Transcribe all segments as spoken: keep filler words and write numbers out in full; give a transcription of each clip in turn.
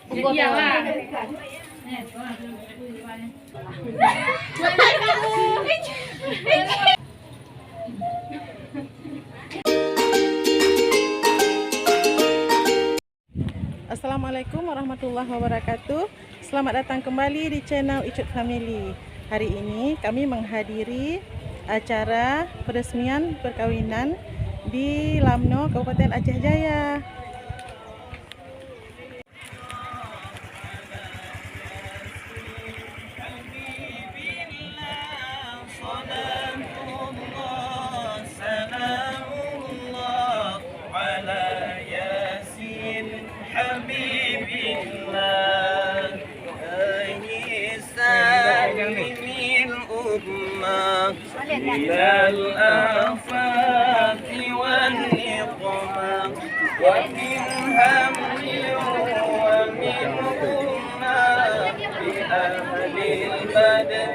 Assalamualaikum warahmatullahi wabarakatuh. Selamat datang kembali di channel Icut Family. Hari ini kami menghadiri acara peresmian perkawinan di Lamno, Kabupaten Aceh Jaya. من الآفات والنقمة ومن هم ومن غمة بأهل البدر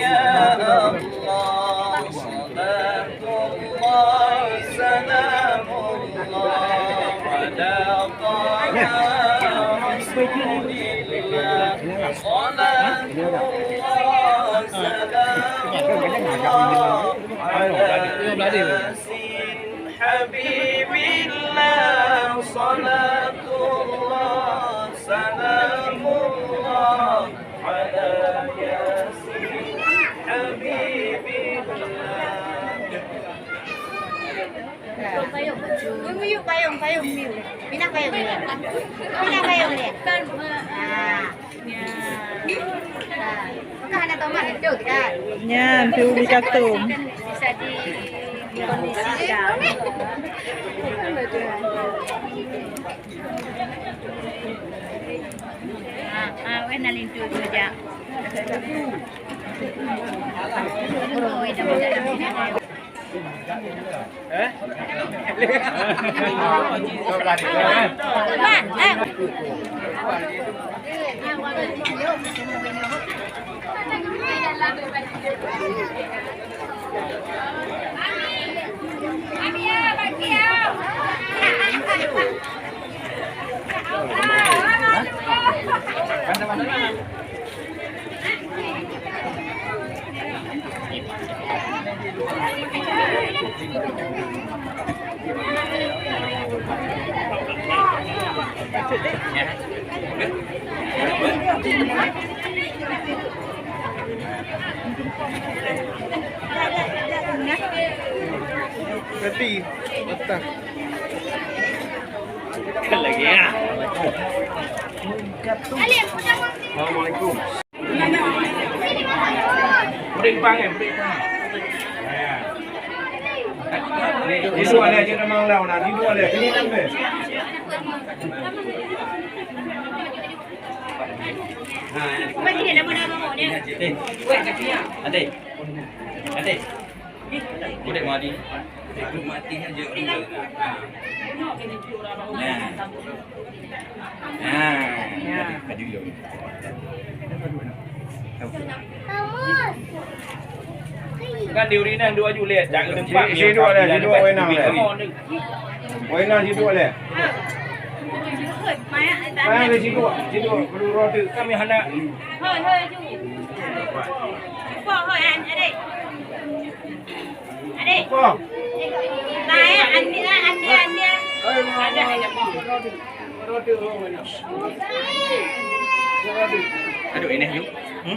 يا الله. صلاة الله سلام الله على طه رسول الله. صلاة الله سلام الله على ياسين حبيب الله. صلاة الله سلام الله على ياسين حبيب الله. Payung, payung, payung, payung. Pinah payung dia. Pinah payung dia. Ah. Ya. Ah. Maka hana tomat itu kita. Nyan, tu di katung. Bisa dikondisikan. Ah, ah, weh, na linto tu jak. Oh, ida macam ni. Happy. Mantap. Lagi ya. Assalamualaikum. Break pang eh, break pang. Tidur ada je nama orang dah, tidur ada. Sini kan deh. Ha, ya. Ade. Ade. Ade. Boleh mati. Mati aja. Ha. Nah. Nah. Ya. Tadi dulu. Kan di urinan dua ju leh, jangan lupa. Si, si dua leh, si dua wenang leh. Wenang si dua leh. Wenang si dua, si dua, perlu roda. Kami hana. Hoi, hoi, ju. Hoi, hoi, adik. Adik. Baik, Ania, Ania, Ania. Ada, ada. Aduh, ini yuk. Hmm?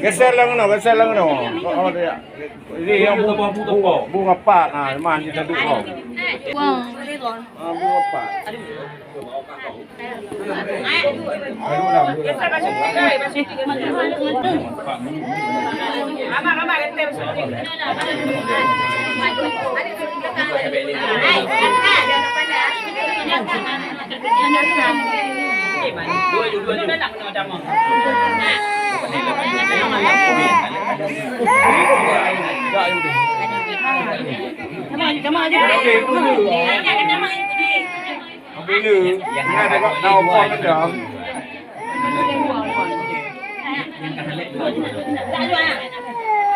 Geser lah keunoe, geser lah keunoe. Oh, oh, dia. Ini yang bu, bu, bu, bu rapat. Ha, memang dia tadi kau. Wah. Ha, bu rapat. Bila, bila tengok tahu pun ada.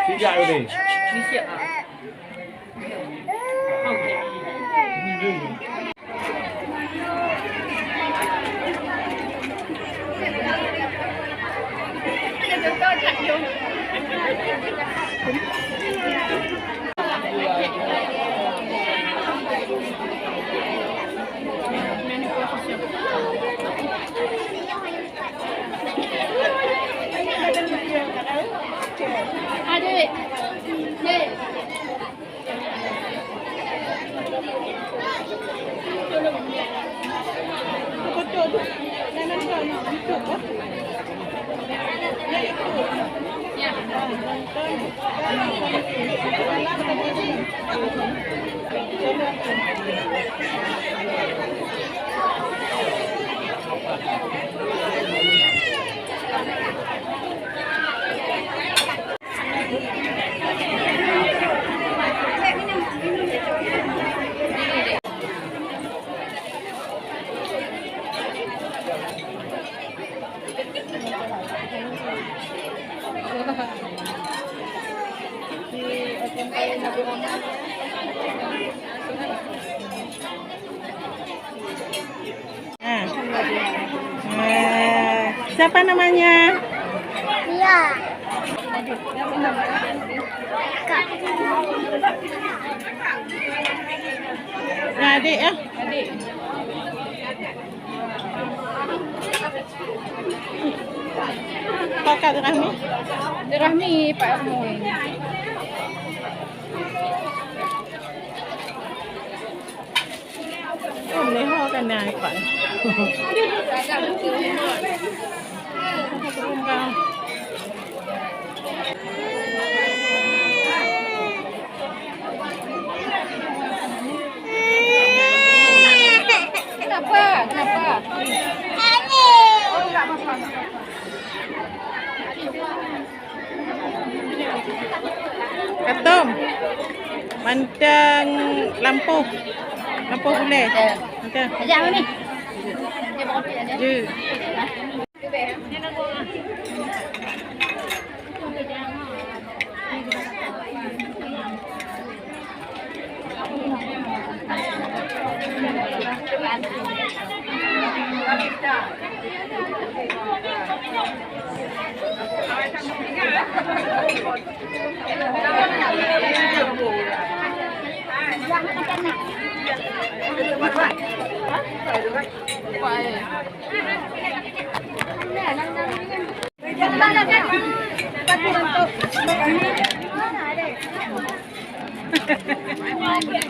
Sejak tadi. Ah. Ah, siapa namanya? Iya. Ya, adik ya. Adik. Kakak Rahmi. Rahmi, Pak Rahmi. Oh, meuliha kan dah iPad. Kenapa? Kenapa? Oh, enggak apa-apa, enggak apa-apa. Katôm. Mantong lampôh. Lampôh gulai. Mantong. Aja ni. Dia bawa dia. Jeuet.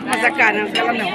Masakan dalam tu.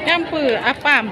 Nyan peue? Apam.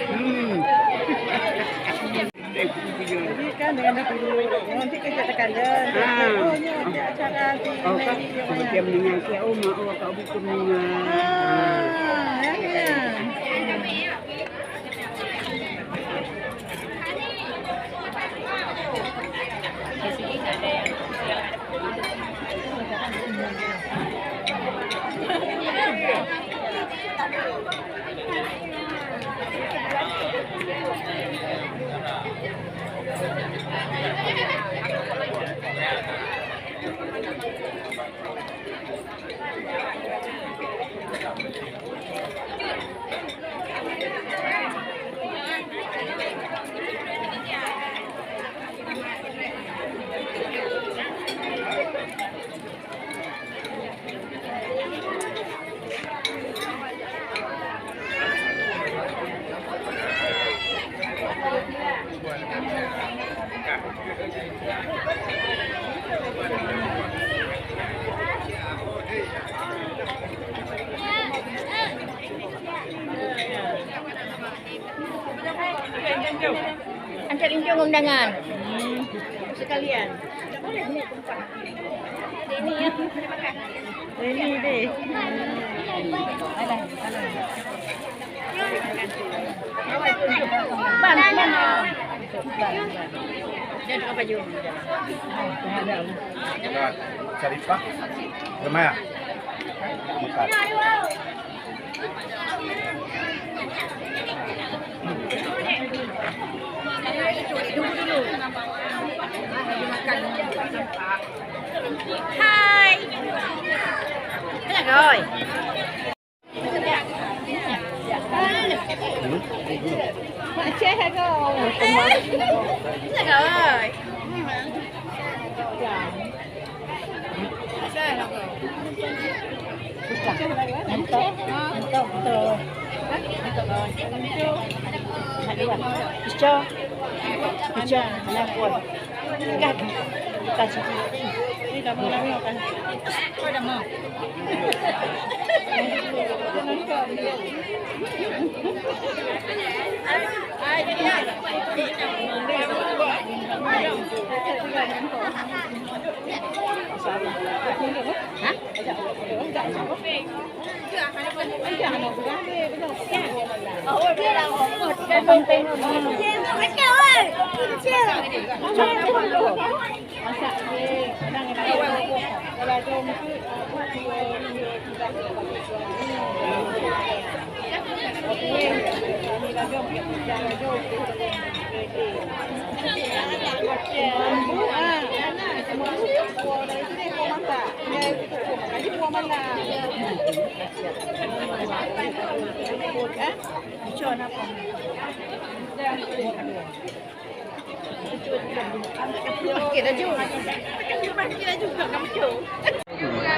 Hmm. Jadi kan dengan dulu, nanti kerja tekan dia. Ah. Oh, ni ada acara di Oh, Kak, Nairobi, macam dengan si Oma, oh, Kak buku dengan. Ah, ya, ya. Undangan. Sekalian. Ini deh. Ban, ban. Jadi apa juga? Syarifah, Remaya. Makan. Hai. Kenapa, oi? Macam tu. Kenapa, oi? Mantap, mantap, betul. Mantap, kawan. Nak dua. Pisau. Pisau, nak kuat. Dah. Bukan situ. Ini dah mau, dah mau, kan? Oh, dah mau.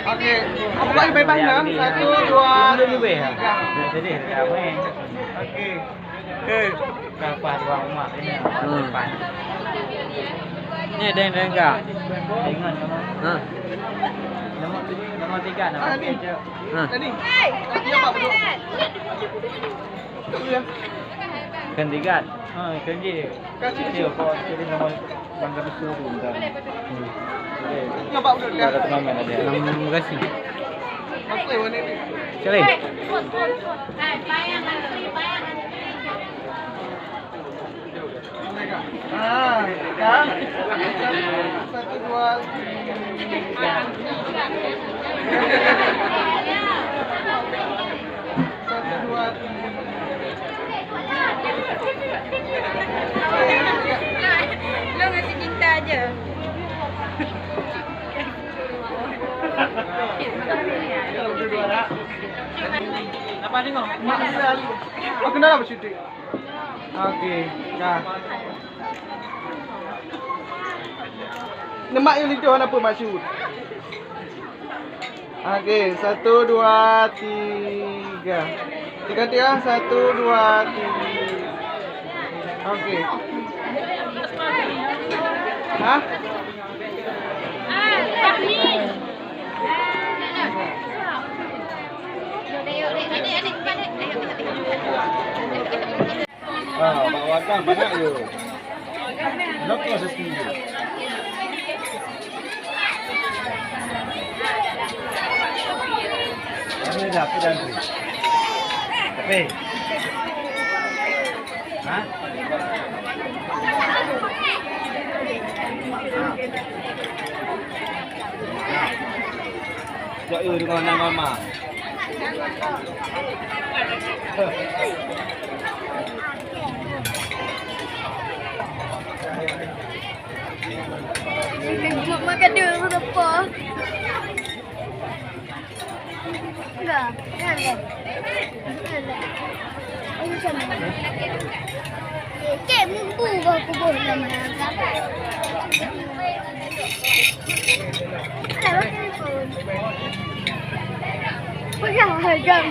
Okey, buka bebas ya. Satu, dua, tiga. Okey. Okey. Kapah dua umat ini. Hmm. Ni deng, deng, ka. Ingat. Ha. Nombor tiga, nombor tiga. Ha. Tadi. Tadi apa betul? Kan tiga. Ha, kan je. Ka sini. Dia apa? Jadi nama bangga betul tu, entah. Hmm. Nampak betul, ya? Ada pengamen ada. Nama kasih. Apa yang warna ni? Cari. Ah, ya. Satu, dua, tiga. Satu, dua, tiga. Lo ngasih cinta aja. Apa ni kau? Aku kenal apa syuting? Okey, dah. Lemak yang lintuh apa maksud? Okey, satu, dua, tiga. Tiga, tiga, satu, dua, tiga. Okey. Hah? Ah, bak wadang banyak je. Berapa sepi je? Kami dah, aku dah antri. Tapi, ha? Ha. Ha. Cok, eh, dengan nama. Buat makan dia, kenapa? Enggak, enggak, enggak. Enggak. Oh, macam mana? Eh, cek, mumpu bawa kubur nama agak.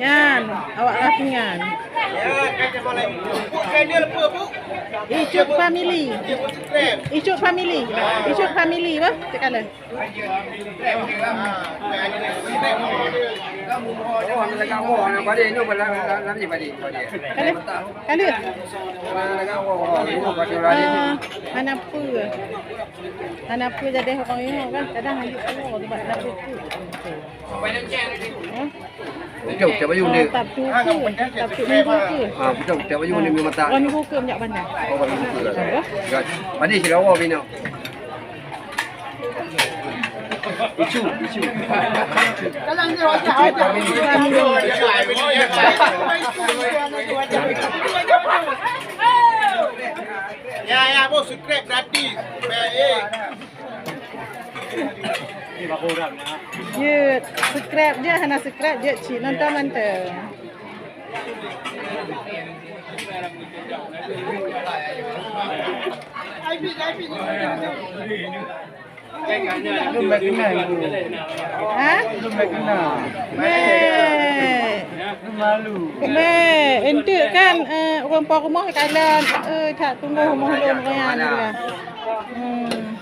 Nyan, awak rah pingan. Icut family. Icut family. Icut family, bah, cakap lah. Kali, kali. Ah, hana peue. Hana peue jadi orang nyoe kan. Kadang lanjut keluar sebab hana peue. Hah? Jauh, tiap ayun dia. Ah, tak tu ke? Tak tu minggu ke? Ah, betul, tiap ayun dia memang tak. Orang minggu ke minyak bandar? Orang minggu ke? Apa? Kan. Mana sila awak bina? Isu, isu. Ya, ya, bos, subscribe gratis. Baik, eh. Jeuet, subscribe jeuet, hana subscribe jeuet cit, nonton mantong. Lôn bèk keunai, Ibu. Ha? Lôn bèk keunai. Mè. Lôn malu. Mè, enteuk kan, eh, ureueng po rumoh kalon, eh, that tunggu rumoh lôn nyan. Hmm.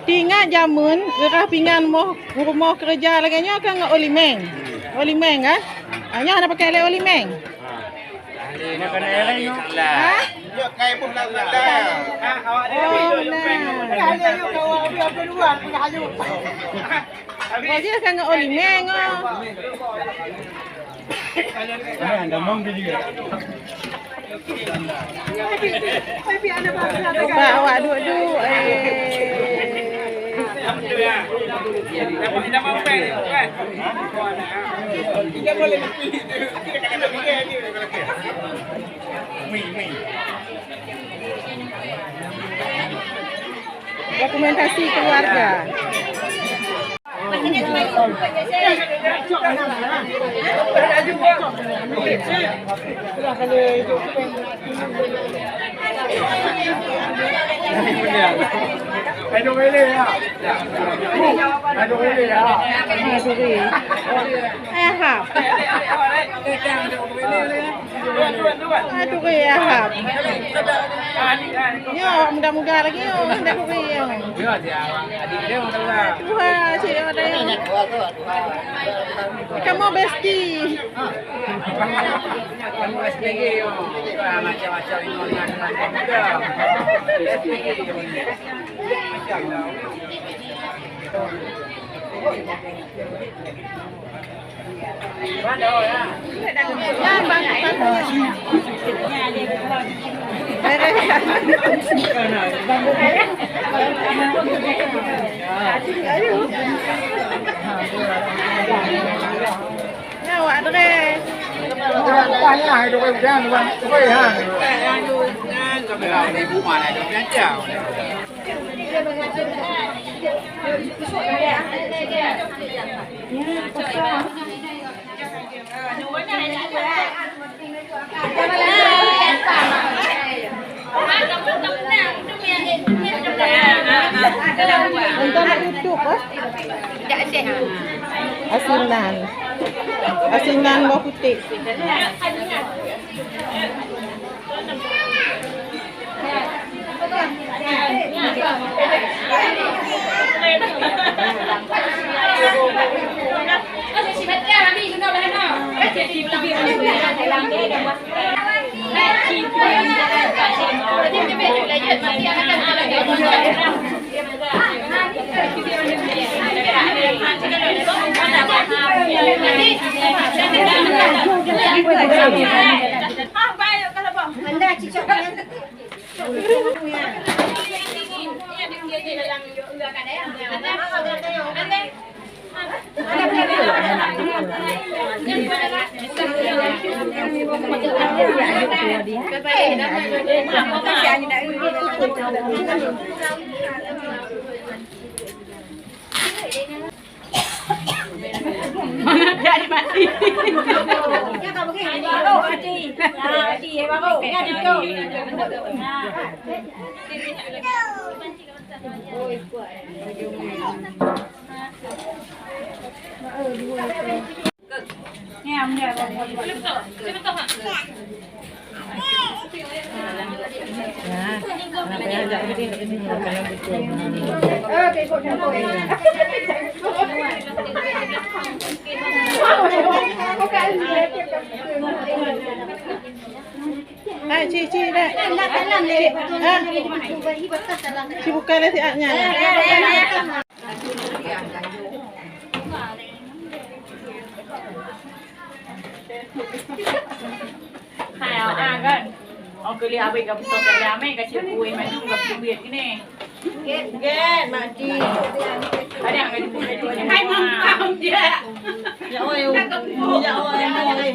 Ingat jameun, geurah pingan moh, rumoh keureuja lagèe nyoe kan ngon olimeng. Olimeng kan? Ah, nyoe hana pakai lé olimeng. Ha? Oh, nah. Bagi kan ngon olimeng, oh. Pak, awak duek-duek, eh. Dokumentasi keluarga. Aduh, weh. Aduh, weh, Ahab. Nyoe muda-muda lagi nyoe, muda kupi nyoe. Tuha, cik, ada nyoe. Kamu bestie. Kamu bestie lagi, oh. Macam-macam ini orang muda. Bestie. Awak dress. Entah nak tutup, eh? Asinan. Asinan bawang putih. Hai, ci, ci, dah. Ci, ah. Ci buka lah siat nyan. Hai, ah, kan. Oh, keuliah abis ka putôh kali amai, ka cek kueh madu, ka putôh duit gini. Gen, Mak Cik. Ada yang kaju, kaju, kaju. Hai, mampam dia. Ya, oi, ya, oi, ya, oi.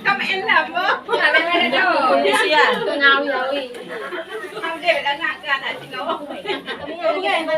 Kamu enak, Bu. Kamu enak, Bu. Dia siap. Ngawi, ngawi. Kamu dia dah nak ke anak sini. Kamu ingat, Bu?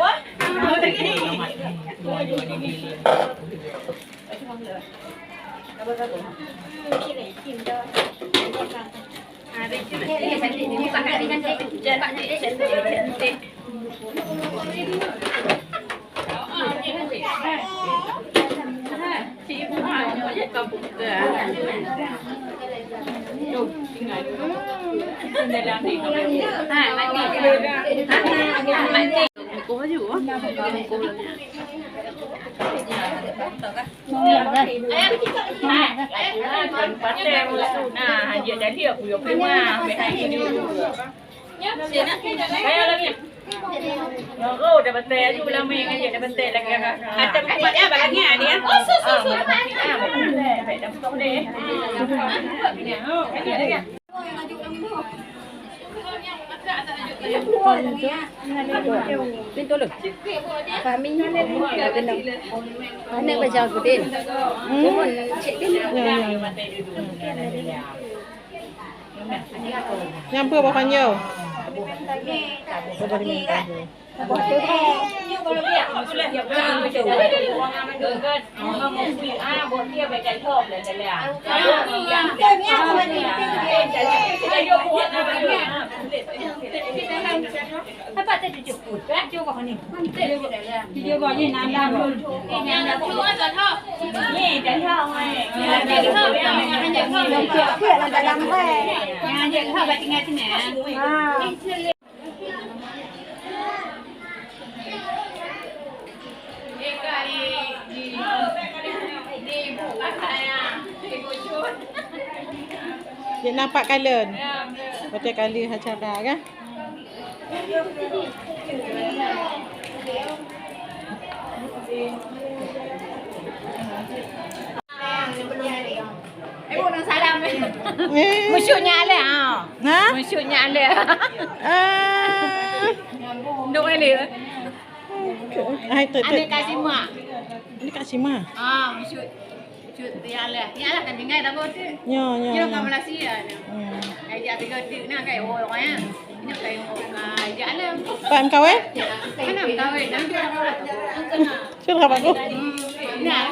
Pakai musuh nah, dia jadi aku yang rumah. Kaya lagi. Oh, dah betul aju lama ngaji dah betul lagi. Ada tempat ya, balanya dia. Ah, baik dah betul deh. Pintu lu. Kami ni ada kena. Mana baca aku din? Hmm? Cik din. Ya, ya, ya. Nyang peue boh panjau? Dia nampak kalen. Betul kali acara kan? Eh, bukan salam. Eh. Musyuknya ada, ha. Ha? Musyuknya ada. Ah. Duk ada. Hai, tu, tu. Ada Kak Sima. Ini Kak Sima. Ah, musyuk. Cut, ya Allah. Ya Allah, kan tinggal dah bodoh. Ya, ya, ya. Dia kat Malaysia ni. Hmm. Ajak tiga tik nak kai orang ya. Ini kai orang, ah, ajak lah. Pak M K W? Mana M K W? Nanti orang. Sudah apa tu? Hmm. Nah.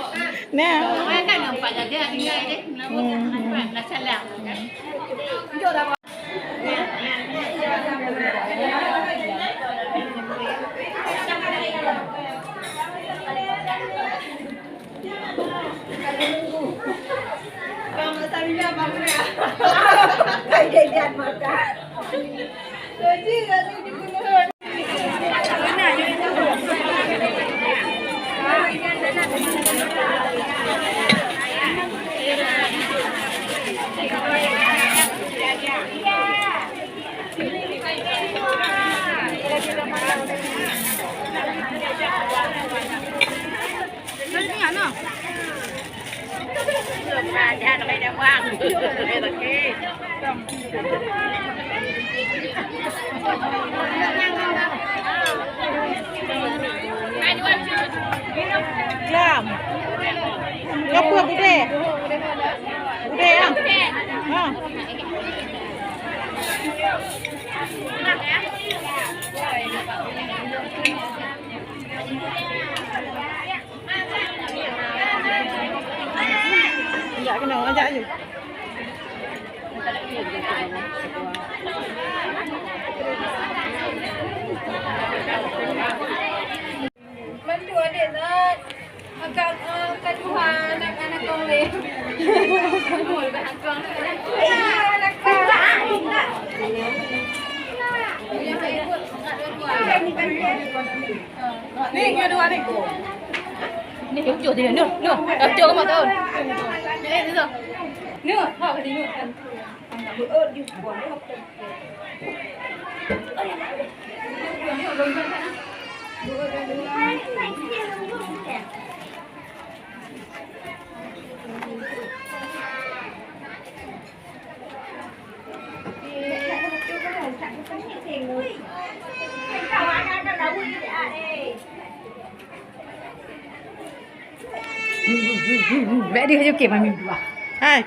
Nah. Orang kan nampak jaga tinggal deh. Hmm. Nampak lah salam. Jom dah. Lam. Ha. Jak keunoe, jak aju. Bantu adik Zat. Agak, eh, keluar anak-anak kong leh. Anak kong. Ni, nyoe dua ni. Ni, cucuk dia, Nur, Nur. Cucuk kamu tahu. Ni, tu. Nur, ha, kata Nur. Bèk deuh, oke, mami dua. Hai.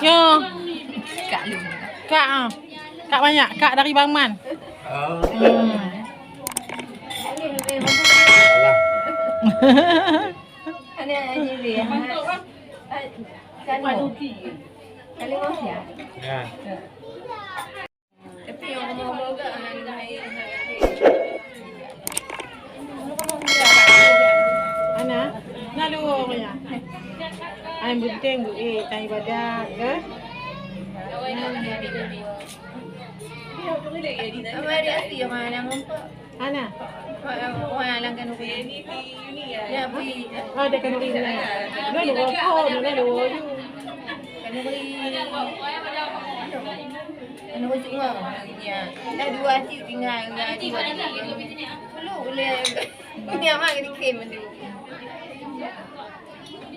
Yo. Kak lu. Kak, ah. Kak banyak. Kak dari Bang Man. Oh. Hmm. Alah. Ada aja dia. Kan. Kan. Ya. Tapi yang ngomong-ngomong ke, Ana, na luwa ya. Ai, penting bu, eh, tanya ibadah ke? Apa dia asli yang mana nampak? Ana. Orang yang langgan. Ya, bui. Oh, ada kandungan. Lalu rokok, lalu oyu. Kandungan. Kandungan semua. Ya. Dah dua cik tinggal, dah dua cik. Perlu boleh. Ini amat kena krim tu.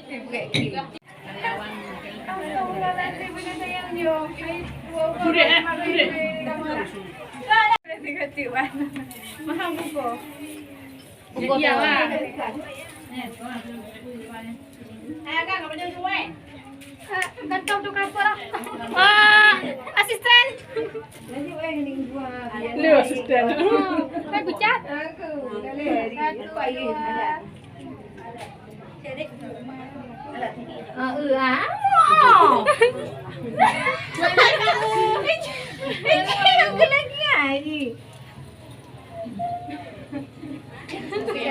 Bukan krim. Sudah, eh, sudah. Maha buku. Buku tu. Gantung tu kapal. Ah, asisten. Lu asisten. Oh, kan kucak. Satu, dua. Ah, eh, ah. Ini aku lagi, ah, ni.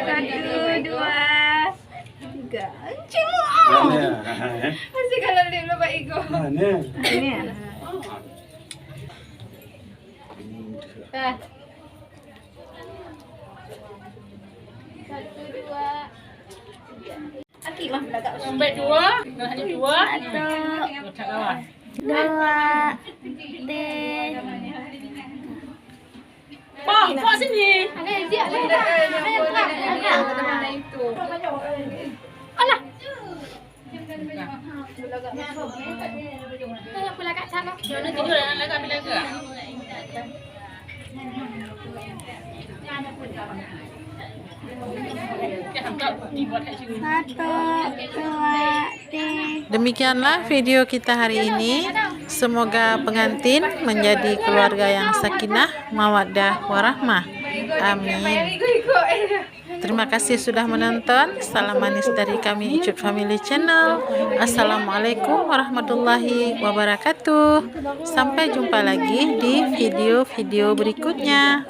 Satu, dua, tiga. Cuma. Mana? Masih kalau dia nampak ego. Mana? Ini. Dah. Satu, dua, tiga. Aki mah belagak. Sampai dua, nah, hanya dua. Satu. Letak bawah. Dua. Tiga. Bang, buat sini. Ada yang siap, ada yang siap. Ada yang siap. Alah. Jangan pula kat sana. Jangan tidur, jangan lagak, lagak. Satu, dua, tiga. Demikianlah video kita hari ini. Semoga pengantin menjadi keluarga yang sakinah, mawaddah, warahmah. Amin. Terima kasih sudah menonton. Salam manis dari kami, Icut Family Channel. Assalamualaikum warahmatullahi wabarakatuh. Sampai jumpa lagi di video-video berikutnya.